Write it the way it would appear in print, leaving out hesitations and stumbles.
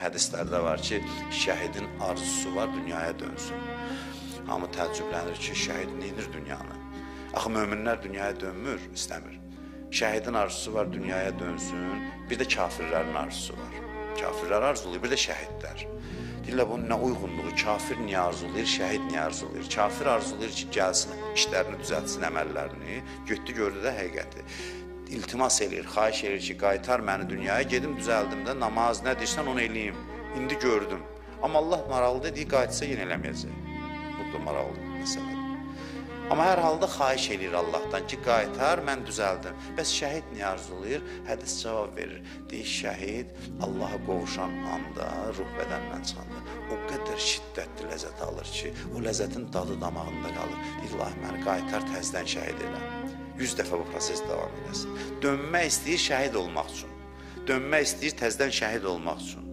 Hədislərdə var ki, şəhidin arzusu var, dünyaya dönsün. Hamı təəccüblənir ki, şəhid neynir dünyanı? Axı möminlər dünyaya dönmür, istəmir. Şəhidin arzusu var, dünyaya dönsün. Bir də kafirlərin arzusu var. Kafirlər arzulayır, bir də şəhidlər. Deyirlər, bunun nə uyğunluğu? Kafir niyə arzulayır, şəhid niyə arzulayır? Kafir arzulayır ki, gəlsin, işlərini düzəltsin, əməllərini. Getdi, gördü də həqiqəti. İltimas eləyir, xahiş eləyir ki, qaytar məni dünyaya, gedim düzəldim də, namaz nə deyirsən onu eləyim. İndi gördüm. Amma Allah maraqlıdır, deyir, qayıtsa yenə eləməyəcək. Bu da maraqlı məsələdir. Amma hər halda xahiş eləyir Allahdan ki, qaytar, mən düzəldim. Bəs şəhid niyə arzulayır? Hədis cavab verir. Deyir, şəhid Allaha qovuşan anda, ruh bədəndən çıxanda o qədər şiddətli ləzzət alır ki, o ləzzətin dadı damağında qalır. Deyir, Allah məni qaytar, təzdən şəhid elə. 100 dəfə bu proses davam eləsin. Dönmək istəyir şəhid olmaq üçün. Dönmək istəyir təzdən şəhid olmaq üçün.